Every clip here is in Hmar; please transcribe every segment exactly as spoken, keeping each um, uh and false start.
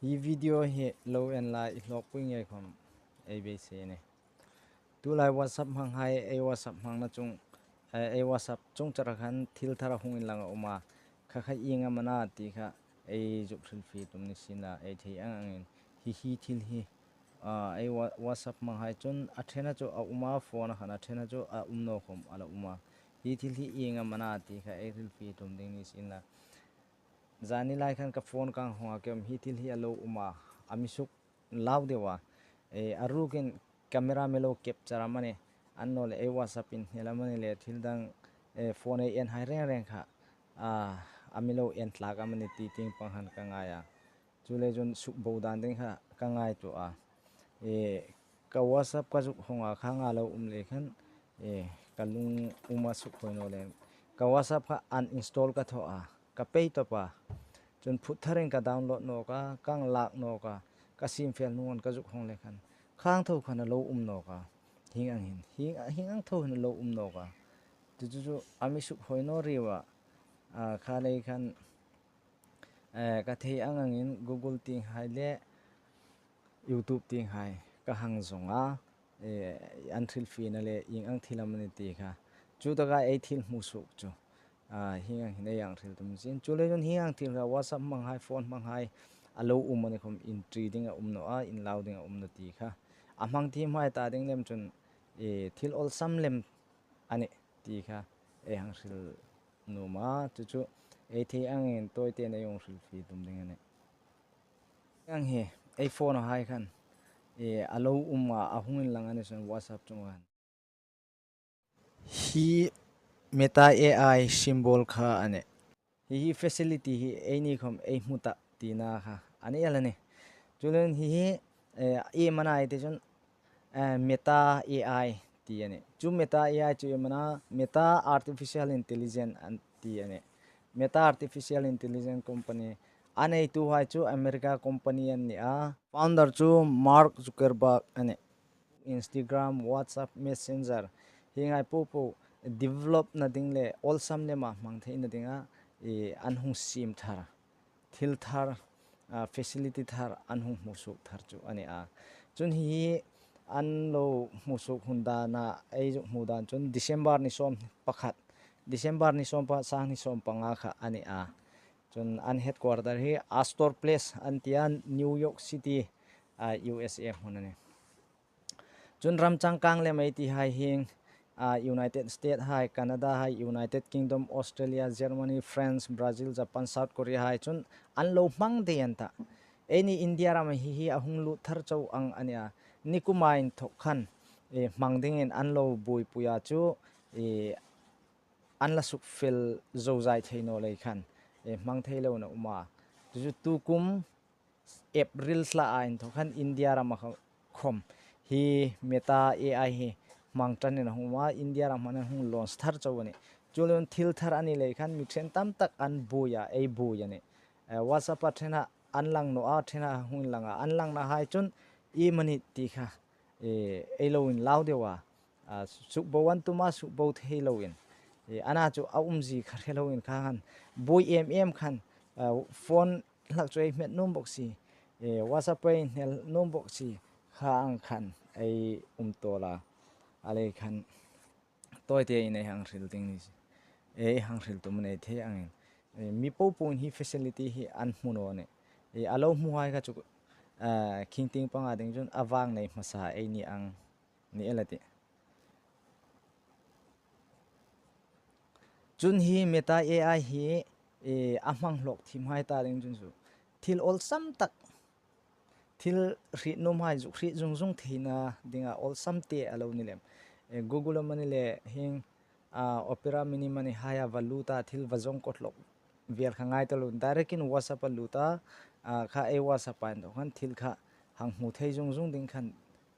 Hi video hi lo en lai i hlawkpui ngei khawm ei beisei a nih. Tulai WhatsApp hmanghai, ei WhatsApp hmangna chung, eh, ei WhatsApp chungchara khan thil thar a hung inlang a um a. Kha kha ieng am a na ti kha ei zuk hrilfie tum ni sien la, ei thei ang angin. Hi hi thil hi, ah, ei Wha-, WhatsApp hmanghai chun a ṭhena chu a um a, phone-a khan a ṭhena chu a um naw khawm a la um a. Hi thil hi ieng am a na ti kha ei hrilfie tum ding ni sien la. Zani lai khan ka phone ka hang hawng a, kem hi thil hi a lo um a, a mi suk lau deu a. Eh, a rukin camera mi lo capture am a nih, annawleh ei WhatsApp inhnel am a ni le thil dang, eh, phone ei en hai reng reng kha, ah, a mi lo en tlak am a ni ti tieng pang khan ka ngai a. Chuleiin suk bo dan ding kha ka ngaituo a. Eh, ka WhatsApp ka zuk hawng a, kha nga lo um le khan, eh, ka lung um a, suk hoi naw le. Ka WhatsApp kha uninstall ka thaw a, ka pei tawp a. Chun phut tharin ka download nawk a, ka lak nawk a, ka siem fel hnunga ka zuk hawng le khan, khang tho khan a lo um nawk a. Hieng ang hin, hieng, hieng ang tho hin a lo um nawk a. Chu chu chu a mi suk hoi naw riau a. Ah, kha lei khan, eh, ka thei ang angin Google tieng hai le YouTube tieng hai ka hang zawng a, eh, an hrilfiena le ieng ang thil am a ni ti kha. Chu taka ei thil hmu suok chu, ah, hieng ang hin ei hang hril tum sien. Chuleiin hieng ang thil kha WhatsApp hmanghai, phone hmanghai a lo um a ni khawm inṭi ding a um naw a, inlau ding a um naw ti kha. A hmang thiemhai ta ding lem chun, eh, thil awlsam lem a nih ti kha ei hang hril nuom a, chu chu ei thei angin tawite ei hung hrilfie tum ding a nih. Ang hi, ei phone-a hai khan, eh, a lo um a, a hung inlang a ni chun WhatsApp chunga khan. Hi Meta A I symbol kha a nih. Hi hi facility hi eini khawm ei hmu ta tina kha a ni el a nih. Chuleiin hi hi, eh, iem a na ei ti chun, eh, Meta A I ti a nih. Chu Meta A I chu iem a na, Meta Artificial Intelligence an ti a nih. Meta Artificial Intelligence Company a neituhai chu America company an ni a. Founder chu Mark Zuckerberg a nih. Instagram, WhatsApp, Messenger, hienghai po po develop-na ding le awlsam lema hmang theina dinga, eh, an hung siem thar, thil thar, ah, facility thar an hung hmu suok thar chu a ni a. Chun hi hi an lo hmu suok hun dana ei zuk hmu dan chun December ni sawm pakhat, December ni sawm pakhat, sang ni sawm panga kha a ni a. Chun an headquarter hi Astor Place an ti a, New York City, ah, U S A hmun a nih. Chun ram changkang lem ei ti hai hieng, ah, United States hai, Canada hai, United Kingdom, Australia, Germany, France, Brazil, Japan, South Korea hai chun an lo hmang dei an ta. Eini India rama hi hi a hung lut thar chau ang a ni a. Nikuma inthok khan, eh, hmang dingin an lo buoipui a chu, eh, an la suk fel zozai thei naw lei khan, eh, hmang thei lo an um a. Chu chu tukum April thla a inthok khan India rama kha khawm hi Meta A I hi hmang ṭanin a hung um a, India ram hmang an hung launch thar chau a nih. Chuleiin thil thar a ni lei khan mi ṭhen tam tak an buoi a, ei buoi a nih. Eh, WhatsApp-a ṭhena an lang naw a, ṭhena hung inlang a, an langna hai chun iem a ni ti kha, eh, ei lo inlau deu a. Ah, suk bo an tum a, suk bo thei loin. Eh, a na chu a umzie kha hre loin kha khan buoi em em khan, ah, phone hlak chu ei hmet nuom bok si, eh, WhatsApp ei hnel nuom bok si, kha ang khan ei um tawl a. A lei khan tawite ei hang hril ding ni si. Ei hang hril tum a ni thei angin. Eh, mi po poin hi facility hi an hmu naw a nih. Eh, a lo hmuhai kha chu, ah, khing tieng panga ding chun a vang nei hmasa ei ni ang ni el a tih. Chun hi Meta A I hi, eh, a hmang hlawk thiemhai ta ding chun chu thil awlsam tak, thil hriet nuomhai zuk hriet zung zung theina dinga awlsam te a lo ni lem. Eh, Google am a ni le hieng, ah, Opera Mini am a ni haia va lut a, thil va zawng kawt hlawk vel kha ngai ta lovin, direct-in WhatsApp-a lut a, ah, kha ei WhatsApp-a inthok khan thil kha hang hmu thei zung zung ding khan,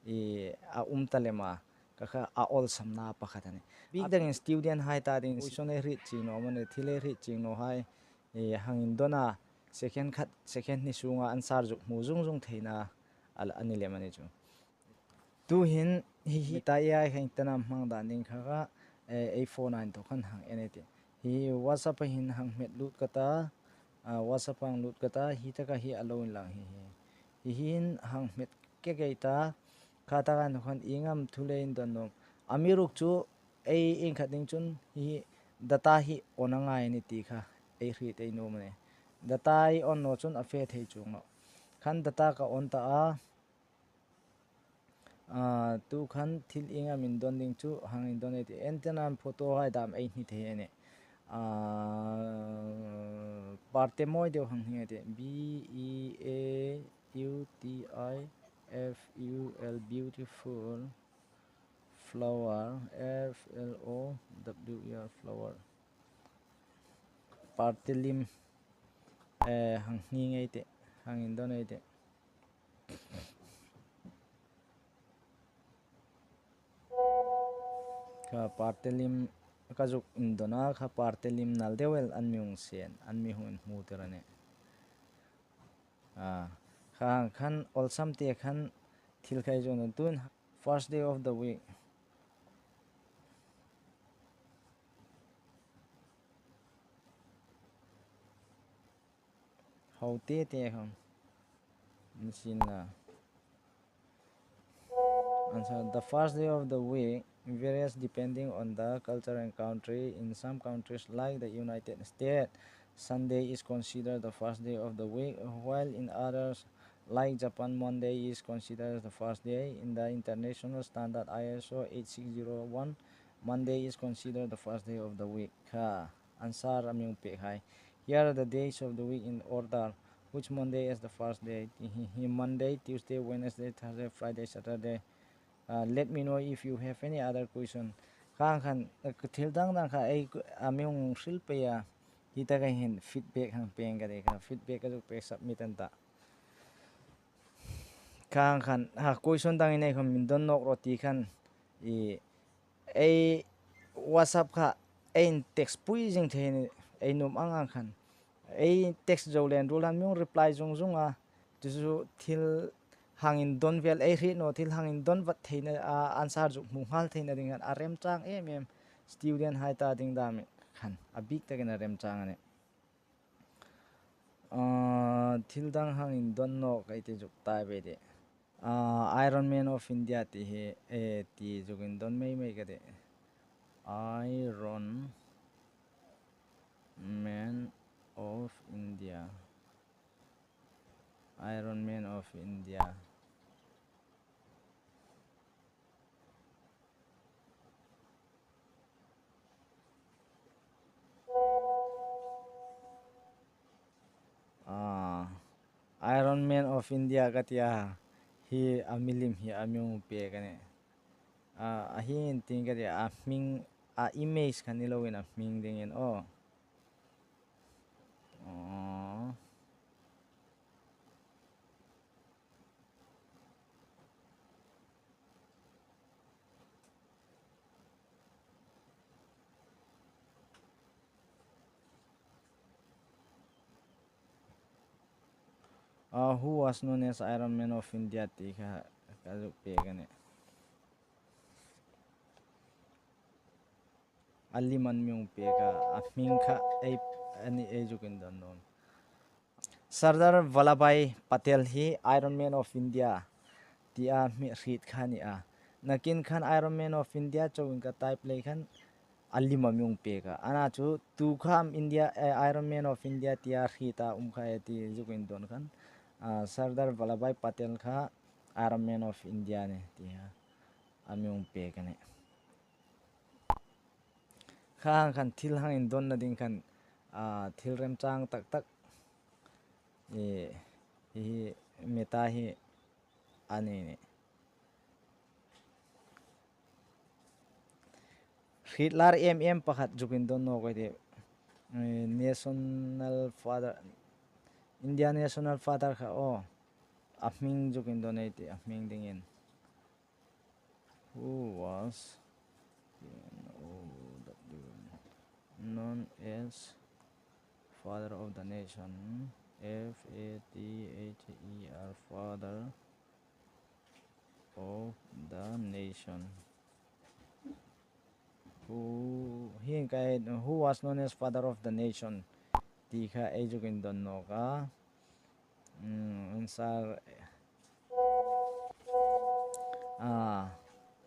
eh, a um ta lem a, kha kha a awlsamna pakhat a nih. Bik dangin student-hai ta ding, question ei hriet chieng naw am a ni, thil ei hriet chieng nawhai, eh, hang indawn a, second khat, second hni sunga answer zuk hmu zung zung theina a, a ni lem a ni chu. Tuhin hi, hi Meta A I kha ieng tin am hmang dan ding kha kha, eh, ei phone-a inthok khan hang en ei tih. Hi WhatsApp-a hin hang hmet lut ka ta, ah, WhatsApp-a hang lut ka ta, hi taka hi a lo inlang hi hi. Hi hin hang hmet kei kei ta, kha taka hin khan ieng am thu le indawn nuom. Amiruokchu ei ieng khat ding chun hi data hi on a ngai a nih ti kha ei hriet ei nuom a nih. Data i on naw chun a fe thei chuong nawh. Khan data ka on ta a. Ah, tu khan thil ieng am indawn ding chu hang indawn ei tih. Antenna photo hai dam ei hni thei a nih. Ah, parte mawi deu hang hni ei tih. B E A U T I F U L, beautiful. Flower, F L O W E R, flower. Parte lim, eh, hang hni ngei ei tih, hang indawn ei tih. Kha parte lim ka zuk indawn a, kha parte lim nal deu el an mi hung sien, an mi hung inhmu tir a nih. Ah, kha khan awlsam te khan thil khai zon tun first day of the week. Hau te te khom. Nsin la. Answer, the first day of the week varies depending on the culture and country. In some countries, like the United States, Sunday is considered the first day of the week, while in others, like Japan, Monday is considered the first day. In the international standard I S O eight six zero one, Monday is considered the first day of the week. Kha, answer a mi hung pek hai. Here are the days of the week in order. Which Monday is the first day? Hi, hi, Monday, Tuesday, Wednesday, Thursday, Friday, Saturday. Uh, let me know if you have any other question. Kha khan, eh, thil dang dang kha ei ku-, a mi hung hril pei a. Hi taka hin feedback hang pek ka ti kha. Feedback ka zuk pek submit an ta. Kha khan, ha, question dang ei nei khom indawn nawk ro ti khan. I, ei WhatsApp kha, ei text pui zing thei a nih, ei nuom ang ang khan. Ei text zo le an ruol an mi hung reply zung zung a. Chu chu thil hang indawn vel ei hriet naw, thil hang indawn vat theina, a, answer zuk hmu nghal theina ding khan a remchang em em. Student hai ta ding dam khan a bik takin a remchang a nih. Ah, thil dang hang indawn nawk ei ti zuk tai ve de. Ah, Iron Man of India ti hi, eh, ti zuk indawn mei mei ka ti. Iron Man of India. Iron Man of India. Ah, Iron Man of India ka ti a, hi a milim hi a mi hung pek a nih. Ah, a hi inti ka ti a, a hming, a image kha ni loin a hming dingin, aw. Aw. Uh, who was known as Iron Man of India ti kha ka zuk pek a nih. A lim an mi hung pek a, a hming kha ei, a ni ei zuk indawn nawk. Sardar Vallabhbhai Patel hi Iron Man of India tia mi hriet kha a ni a. Nakin khan Iron Man of India chauin ka type lei khan a lim a mi hung pek a. Ana chu tu kha am India, eh, Iron Man of India tia hriet a um kha e ti zuk indawn khan, ah, Sardar Vallabhbhai Patel kha Iron Man of India a nih tia a mi hung pek a nih. Kha khan thil hang indawnna ding khan, ah, thil remchang tak tak. Eh, hi, hi meta hi a ni nih. Hriet lar em em pakhat zuk indawn nawk ei ti. Eh, National Father, India National Father kha, aw, a hming zuk indawn ei ti, a hming dingin. Who was, N O W, known as Father of the Nation, F A T H E R, Father of the Nation. Who, hi kai, who was known as Father of the Nation ti kha ei zuk indawn nawk a. Mm, answer, A,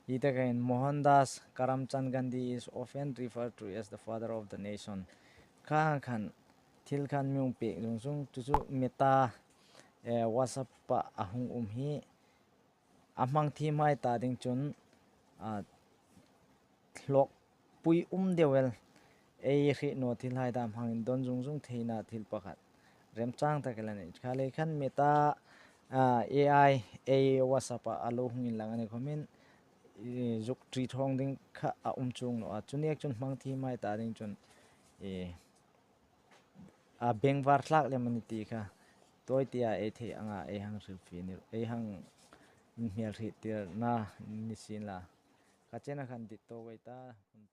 hi taka hin Mohandas Karamchand Gandhi is often referred to as the father of the nation. Kha khan thil khan mi hung pek zung zung chu chu Meta, eh, WhatsApp-a a hung um hi a hmang thiem hai ta ding chun, a, hlawkpui um deu el, ei hriet naw thil hai ta hmang indawn zung zung theina thil pakhat remchang tak el a nih. Kha lei khan Meta, a, A I, ei WhatsApp-a a lo hung inlang a ni khawmin, i, zuk ṭi thawng ding kha a um chuong naw a. Chu nek chun hmang thiem hai ta ding chun, i, a bengvar tlak lem a ni ti kha tawi tia ei thei anga ei hang hrilfie ni, ei hang inhmel hriettirna ni sien la. Kha chena khan dit tawk ei ta, hun